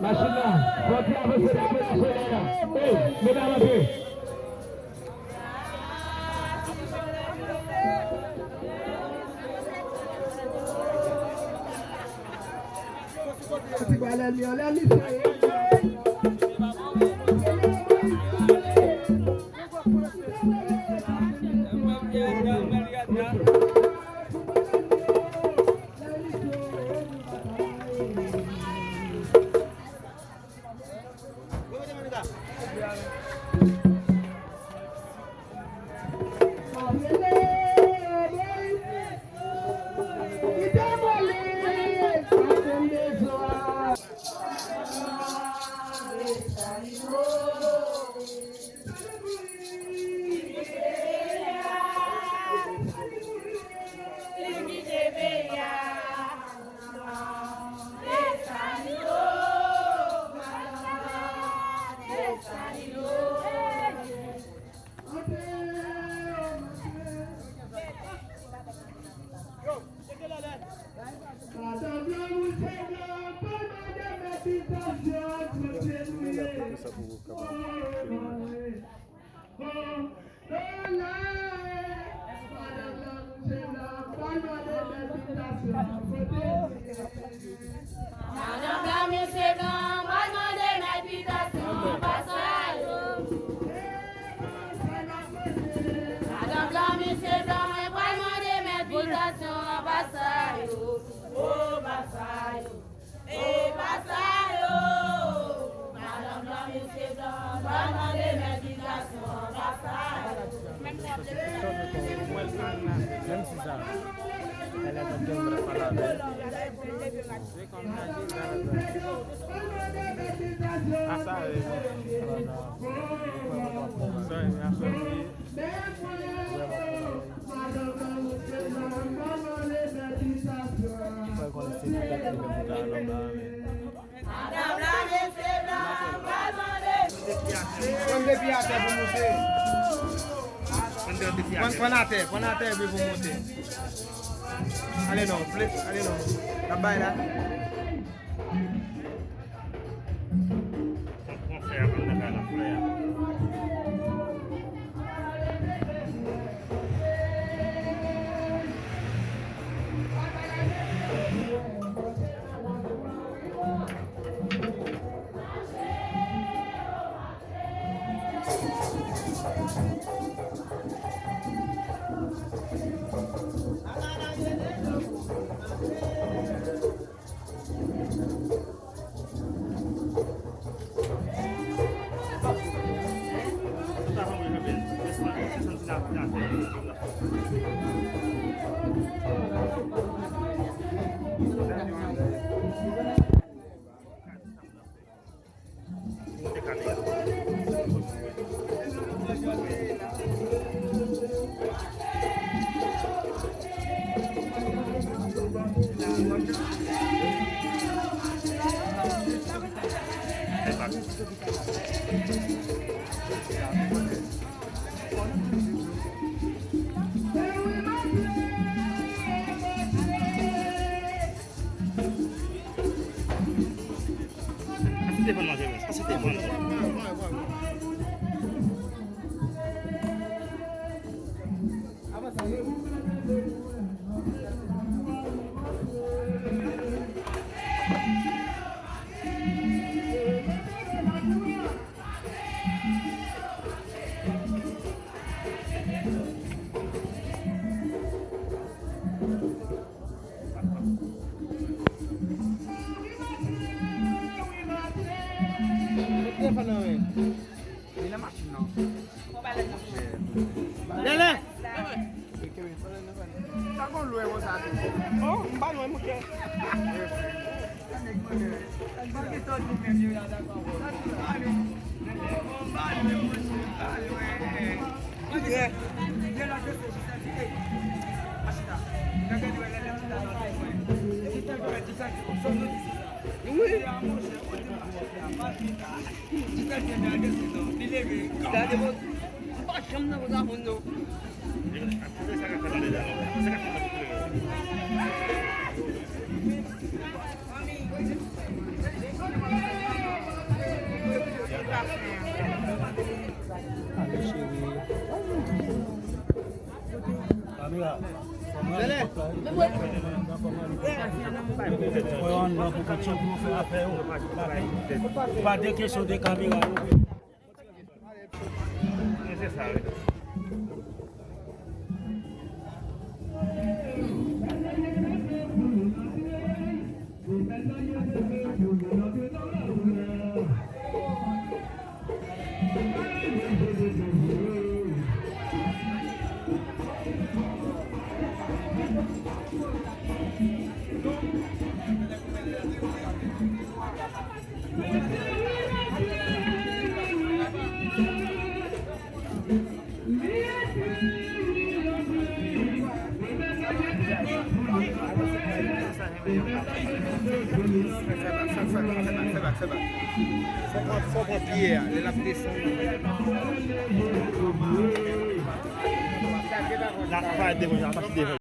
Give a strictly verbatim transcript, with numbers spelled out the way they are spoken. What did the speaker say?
Machin nan, fò ti avanse nan fè machin nan. Ey, medam, antre. Madanm blan, mesye blan, mwen pral mande mèt bitasyon anba sa yo. Madanm blan, mesye blan, mwen pral mande mèt bitasyon anba sa yo. Anba sa yo. Anba sa yo. Madanm blan, mesye blan, mwen pral mande mèt bitasyon anba sa yo. Menm si sa, elle est en train de parler avec. Pran depi atè pou moute. Pran, pran atè, pran atè epi pou moute. Ale non, ale non. N ap bay la. Nan machin nan. Lele! Sa gon lwen konsa tou. Oh, m pa lwen, monchè. Wi. Gade, bon, m pa janm nan konsa moun, non. Ale, cheri. Kamera. Fò yo anndan pou koutje pou yo fè afè yo. Pa de kesyon de kamera yo. Fò pran, fò pran pye a, lè l ap desann. L ap parèt devan, l ap pase devan.